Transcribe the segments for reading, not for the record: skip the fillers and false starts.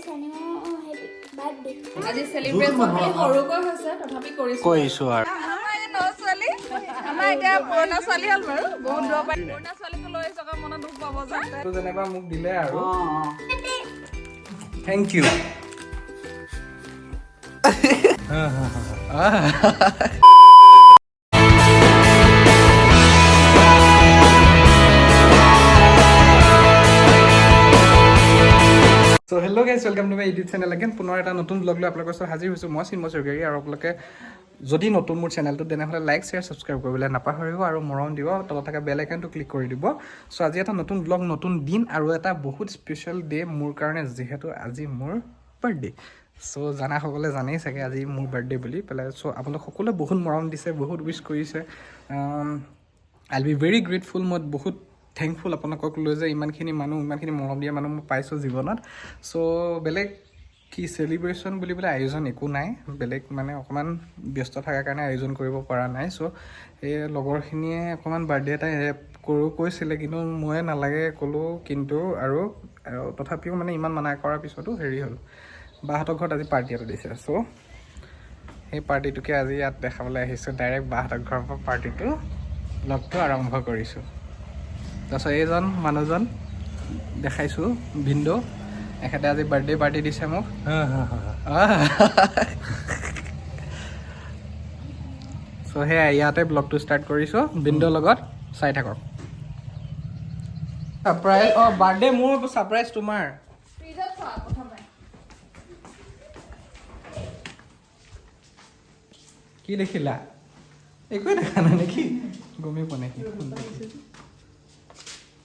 Happy birthday. আজি celebration খালি সৰুকৈ হৈছে, তথাপি কৰিছো। কৈছো আৰু। আমাৰ এই ন ছোৱালী, আমাৰ এতিয়া পুৰণা ছোৱালী হ'ল বাৰু, বহুত দূৰৰ পৰা পুৰণা ছোৱালীকো লৈ আহিছো, আকৌ মনত দুখ পাব যে। তো যেনিবা মোক দিলে আৰু, thank you. So hello guys, welcome to my YouTube channel again. পুনৰ এটা নতুন ব্লগ লৈ আপোনালোকৰ ওচৰত হাজিৰ হৈছোঁ। মই চিন্ময় স্বৰ্গীয়াৰী আৰু আপোনালোকে যদি নতুন মোৰ চেনেলটোত, তেনেহ'লে লাইক, শ্বেয়াৰ, ছাবস্ক্ৰাইব কৰিবলৈ নাপাহৰিব আৰু মৰম দিব, তলত থকা বেল আইকনটো ক্লিক কৰি দিব। চ' আজি এটা নতুন ব্লগ, নতুন দিন আৰু এটা বহুত স্পেচিয়েল ডে মোৰ কাৰণে, যিহেতু আজি মোৰ বাৰ্থডে। চ' জানাসকলে জানেই চাগে আজি মোৰ বাৰ্থডে বুলি পেলাই। চ' আপোনালোক সকলোৱে বহুত মৰম দিছে, বহুত উইচ কৰিছে। I be very grateful. মই বহুত থেংকফুল আপোনালোকক লৈ যে ইমানখিনি মানুহ, ইমানখিনি মৰম দিয়া মানুহ মই পাইছোঁ জীৱনত। চ' বেলেগ কি চেলিব্ৰেশ্যন বুলিবলৈ আয়োজন একো নাই বেলেগ, মানে অকণমান ব্যস্ত থকাৰ কাৰণে আয়োজন কৰিব পৰা নাই। চ' এই লগৰখিনিয়ে অকণমান বাৰ্থডে এটা কৰোঁ কৈছিলে, কিন্তু ময়ে নালাগে ক'লোঁ। কিন্তু আৰু আৰু তথাপিও মানে ইমান মানা কৰাৰ পিছতো হেৰি হ'ল, বাহঁতৰ ঘৰত আজি পাৰ্টি এটা দিছে। চ' সেই পাৰ্টিটোকে আজি ইয়াত দেখাবলৈ আহিছোঁ। ডাইৰেক্ট বাহঁতৰ ঘৰৰ পৰা পাৰ্টিটো, ব্লগটো আৰম্ভ কৰিছোঁ। তাৰপিছত এইজন মানুহজন দেখাইছোঁ, ভিনদেউ। এখেতে আজি বাৰ্থডে পাৰ্টি দিছে মোক। চ' সেয়াই, ইয়াতে ব্লগটো ষ্টাৰ্ট কৰিছোঁ ভিনদেউৰ লগত, চাই থাকক। ছাৰপ্ৰাইজ, অঁ, বাৰ্থডে মোৰ, ছাৰপ্ৰাইজ তোমাৰ। ফ্ৰিজত থোৱা প্ৰথমে। কি দেখিলা? একোৱে দেখা নাই নেকি? গমেই পোৱা নাই কি কোনটো কি।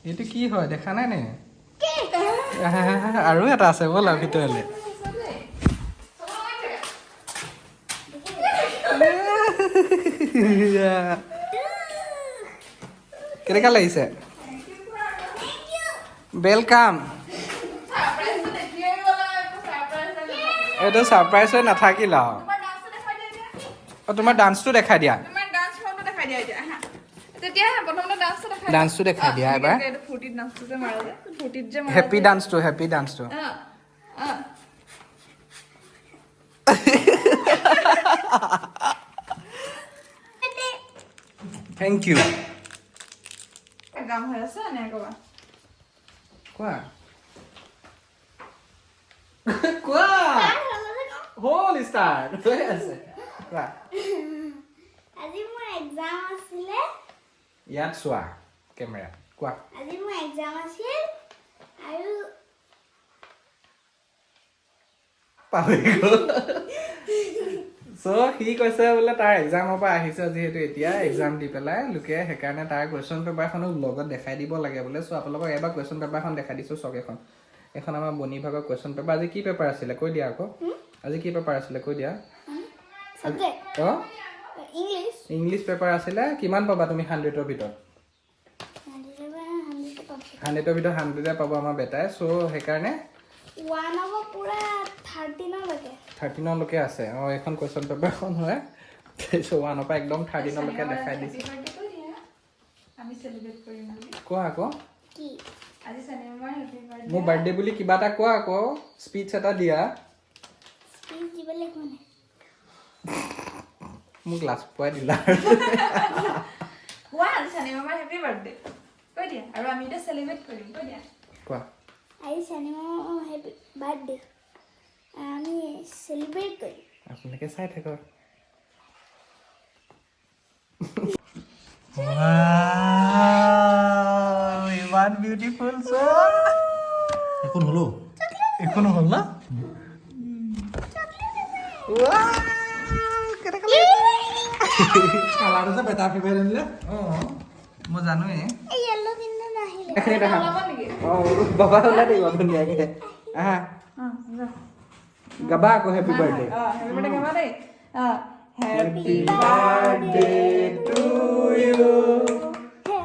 এইটো কি হয় দেখা নাই নে? আৰু এটা আছে, ব'লা ভিতৰলে। কেনেকুৱা লাগিছে? Welcome. ছাৰপ্ৰাইজটো দেখিয়ে গ'লা, একো ছাৰপ্ৰাইজ। এইটো ছাৰপ্ৰাইজ হৈ নাথাকিল আৰু। তোমাৰ ডান্সটো দেখাই দিয়া এতিয়া। অ, তোমাৰ ডান্সটো দেখাই দিয়া। তোমাৰ ডান্স ফৰ্মটো দেখাই দিয়া এতিয়া, আহা। তেতিয়া প্ৰথমতে ডান্সটো দেখাই দিয়া। ডান্সটো দেখাই দিয়া অ, এবাৰ। এনেকে এইটো ফূৰ্তিত নাচটো যে মাৰা যে, ফূৰ্তিত যে মাৰা হেপী যে। ডান্সটো, হেপী ডান্সটো। অ, অ। Thank U. গাম হৈ আছে নে ক'বা? কোৱা, কোৱা, হ'ল, ষ্টাৰ্ট হৈ আছে, কোৱা। আজি মোৰ এক্সাম আছিলে। ইয়াত চোৱা, কেমেৰা, কোৱা। আজি মোৰ এক্সাম আছিল আৰু পাহৰি গ'ল। চ' সি কৈছে বোলে তাৰ এক্সামৰ পৰা আহিছে যিহেতু এতিয়া এক্সাম দি পেলাই লোকে, সেইকাৰণে তাৰ কুৱেশ্যন পেপাৰখনো লগত দেখাই দিব লাগে বোলে। চ' আপোনালোকক এবাৰ কুৱেশ্যন পেপাৰখন দেখাই দিছোঁ। চাওক, এখন এখন আমাৰ বনি ভাগৰ কুৱেশ্যন পেপাৰ। আজি কি পেপাৰ আছিলে কৈ দিয়া আকৌ। আজি কি পেপাৰ আছিলে কৈ দিয়া। ছাবজেক্ট? অঁ। ইংলিছ। ইংলিছ পেপাৰ আছিলে। কিমান পাবা তুমি 100ৰ ভিতৰত? 100ৰ 100 পাম। 100ৰ ভিতৰত 100 পাব আমাৰ বেটাই। চ' সেইকাৰণে 1 হ'ব পুৰা 13লৈকে। 13লৈকে আছে। অঁ, এইখন কুৱেশ্যন পেপাৰখন হয়। তাৰপিছত 1ৰ পৰা একদম 13লৈকে দেখাই দিছে। হেপী বাৰ্থডে কৈ দিয়া, আমি চেলিব্ৰেট কৰিম বুলি। কোৱা আকৌ। কি? আজি চানিমাৰ হেপী বাৰ্থডে। মোৰ বাৰ্থডে বুলি কিবা এটা কোৱা আকৌ, স্পীচ এটা দিয়া। স্পীচ দিব লাগিব নে? মোক লাজ পোৱাই দিলা। কোৱা, আজি চানিমাৰ হেপী বাৰ্থডে কৈ দিয়া আৰু আমি এতিয়া চেলিব্ৰেট কৰিম কৈ দিয়া। কোৱা। আজি চানিমাৰ হেপী বাৰ্থডে, আমি চেলিব্ৰেট কৰিম। আপোনালোকে চাই থাকক। ইমান বিউটিফুল। একো নহ'লো। একো নহ'ল ন? কেনেকুৱা লাগিছে? কালাৰটো যে বেটা ফেভাৰিট আনিলে। অঁ, মই জানোৱেই। এই য়েল্ল' পিন্ধা নাহিলে। এইখিনিত আহা। ওলাব নেকি? অঁ, বাবা ওলাই থাকিব ধুনীয়াকে, আহা। গাবা আকৌ হেপী বাৰ্থডে। অ, হেপী বাৰ্থডে গাবা দেই। অ, Happy birthday to you.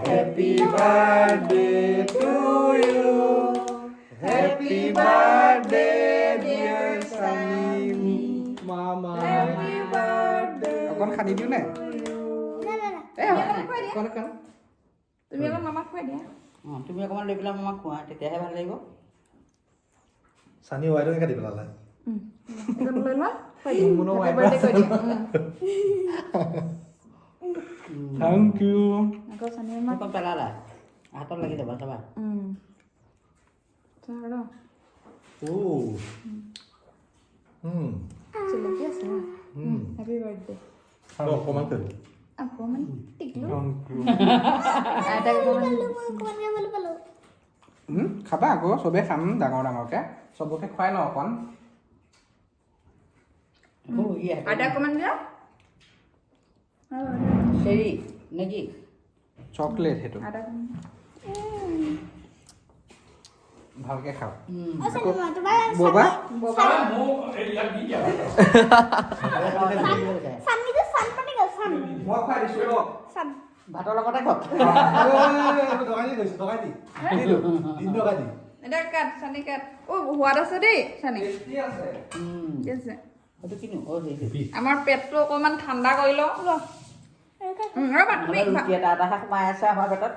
Happy birthday to you. Happy birthday, dear Sunny Mama. Happy birthday. অকণ সানি দিওঁ নে? না না না। এ, অকণ অকণ। তুমি অকণ মামাক খুৱাই দিয়া। অঁ, তুমি অকণমান লৈ পেলাই মামাক খোৱা, তেতিয়াহে ভাল লাগিব। চানি ৱাইডকে কাটি পেলালে। এইকণ লৈ লোৱা। মুনমুনৰ Happy wife birthday কৈ দিয়া। Thank U. আকৌ চানি মামা। অকণ পেলালা, হাতত লাগি যাব, চাবা। চা ৰ। অ'। চিলকি আছে। Happy birthday. অকণমান খাবি। অকণমান টিকলো। Thank U. আইতাক অকণমান। মই অকণমান খাবলৈ পালোঁ। খাবা আকৌ, চবেই খাম ডাঙৰ ডাঙৰকে, চবকে খুৱাই লওঁ অকণ। অ' ই আইতাক অকণমান দিয়া। চেৰি নেকি? চকলেট সেইটো। আইতাক অকণমান। ভালকে খাওঁ। অ চানি মামা, তোমাৰ ববা। চানিটো চান পানী গ'ল চান। মই খুৱাই দিছো ৰ। চান। ভাতৰ লগতে খাওক। টকাই দি গৈছো, টকাই দি দিন, টকাই দি। এতিয়া কাট চানি, কাট। অ' সোৱাদ আছে দেই চানি। টেষ্টি আছে। ঠিক আছে। সেইটো কিনো? অ' হেৰি। আমাৰ পেটটো অকণমান ঠাণ্ডা কৰি লওঁ ল। ৰ'বা তুমি। ৰুটি এটা এটাহে সোমাই আছে আমাৰ পেটত।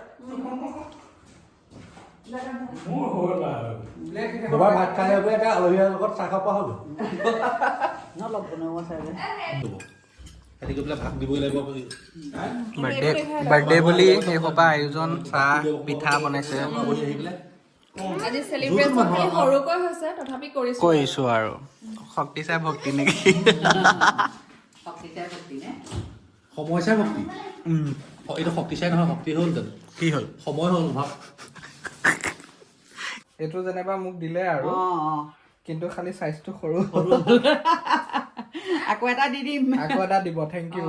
দুবাৰ ভাত খাই গৈ একে আলহীৰ লগত চাহ খাব পৰা হৈ গ'ল। ন লগ বনাব আছে যে। ৰাতি গৈ পেলাই ভাত দিবই লাগিব। বাৰ্থডে বাৰ্থডে বুলি সেই সোপা আয়োজন, চাহ পিঠা বনাইছে। বহি আহি পেলাই। আজি চেলিব্ৰেশ্যন সৰুকৈ হৈছে, তথাপি কৰিছো। কৰিছো আৰু শক্তি চাই ভক্তি নেকি? শক্তি চাই ভক্তি নে? সময় চাই ভক্তি। অ, এইটো শক্তি চাই নহয়, শক্তি হ'ল জানো? কি হ'ল? সময় হ'ল ভাব। এইটো যেনিবা মোক দিলে আৰু। অঁ অঁ কিন্তু খালি চাইজটো সৰু। আকৌ এটা দি দিম। আকৌ এটা দিব, thank U.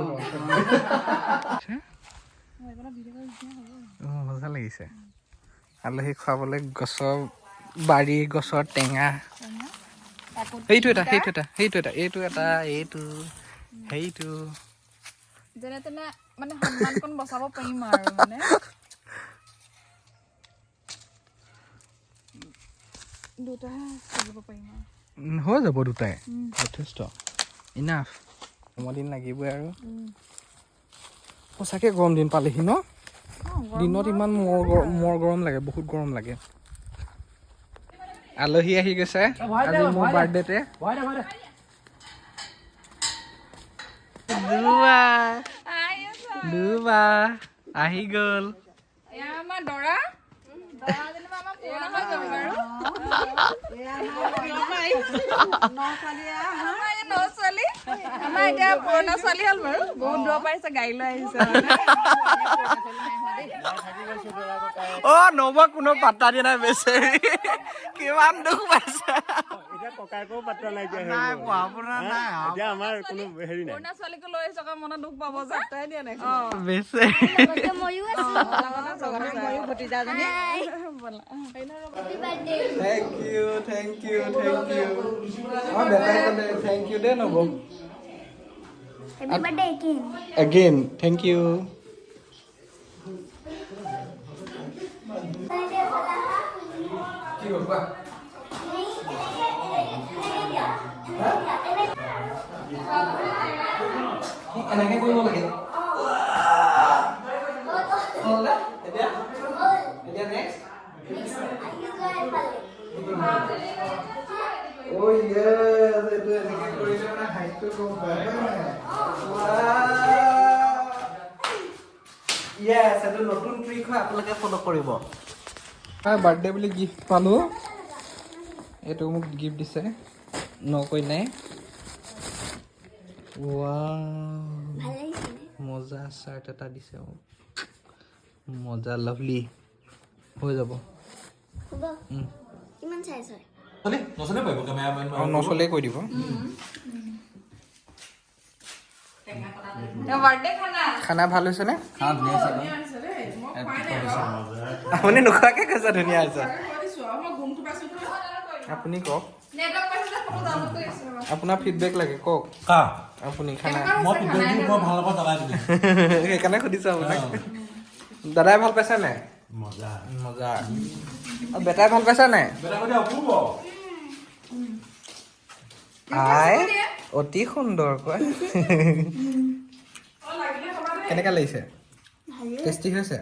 মজা লাগিছে। আলহী খুৱাবলৈ গছৰ বাৰী গছৰ টেঙা, সেইটো এটা, সেইটো এটা, সেইটো এটা, এইটো এটা, এইটো, সেইটো। যেনে তেনে মানে সন্মানকণ বচাব পাৰিম আৰু মানে দুটাহে চলিব পাৰিম আৰু। হৈ যাব, দুটাই যথেষ্ট, ইনাফ। গৰমৰ দিন লাগিবই আৰু। সঁচাকে গৰম দিন পালেহি ন? দিনত ইমান মৰ গৰম লাগে, বহুত গৰম লাগে। আলহী আহি গৈছে আজি মোৰ বাৰ্থডেতে। দুবা দুবা আহি গ'ল। এয়া আমাৰ দৰা। দৰা যেনিবা আমাৰ পুৰণা হৈ গ'ল বাৰু। আমাৰ এই ন ছোৱালী, আমাৰ এতিয়া পুৰণা ছোৱালী হ'ল বাৰু। বহুত দূৰৰ পৰা আহিছে, গাড়ী লৈ আহিছে মানে। অ নব, কোনো পাত্তা দিয়া নাই, বেচেৰি কিমান দুখ পাইছে। এতিয়া ককায়েকো পাত্তা নাইকিয়া হৈ নাই গ'ল। পোৱা, আপোনাৰ নাই। এতিয়া আমাৰ কোনো হেৰি নাই। পুৰণা ছোৱালীকো লৈ আহিছে, আকৌ মনত দুখ পাব যে দিয়া নাই। বেচেৰি। লগতে ময়ো আছো। ময়ো ভতিজাজনী। Happy birthday. Thank you, thank you, thank you. অ বেটাই ক'লে thank U দেই নব। Happy birthday again. Again thank you. কি হ'ল কোৱা? এনেকে কৰিব লাগে। হ'লনে এতিয়া? এতিয়া নেক্সট। আহি যোৱা এফালে। অ' য়েছ, এইটো এনেকে কৰিলে মানে হাইটটো গম পায়। য়েছ, এইটো নতুন ট্ৰিক হয়, আপোনালোকে ফ'ল' কৰিব। বাৰ্থডে বুলি গিফ্ট পালোঁ। এইটো মোক গিফ্ট দিছে নকইনাই। ৱাও! ভাল লাগিছে নে? মজা চাৰ্ট এটা দিছে মোক, মজা, লাভলি হৈ যাব। হ'ব। কিমান চাইজ হয়? নচলে, পাৰিব কেমেৰামেন। অঁ, নচলেই কৈ দিব। বাৰ্থডে খানা। খানা ভাল হৈছেনে? আপুনি নোখোৱাকে কৈছে ধুনীয়া হৈছে। আপুনি কওক। নেটৱৰ্ক পাইছে যে, ফটো ডাউনলোড কৰি আছো ৰ'বা। আপোনাৰ ফিডবেক লাগে, কওক। কা? আপুনি খানা। মই ফিডবেক দিওঁ, মই ভাল নাপাওঁ দাদাই দিলে। সেইকাৰণে সুধিছোঁ আপোনাক। দাদাই ভাল পাইছে নাই? মজা। মজা। আৰু বেটাই ভাল পাইছে নাই? বেটা কৈছে অপূৰ্ব। আই, অতি সুন্দৰকৈ। কেনেকুৱা লাগিছে? ভালেই। টেষ্টি হৈছে?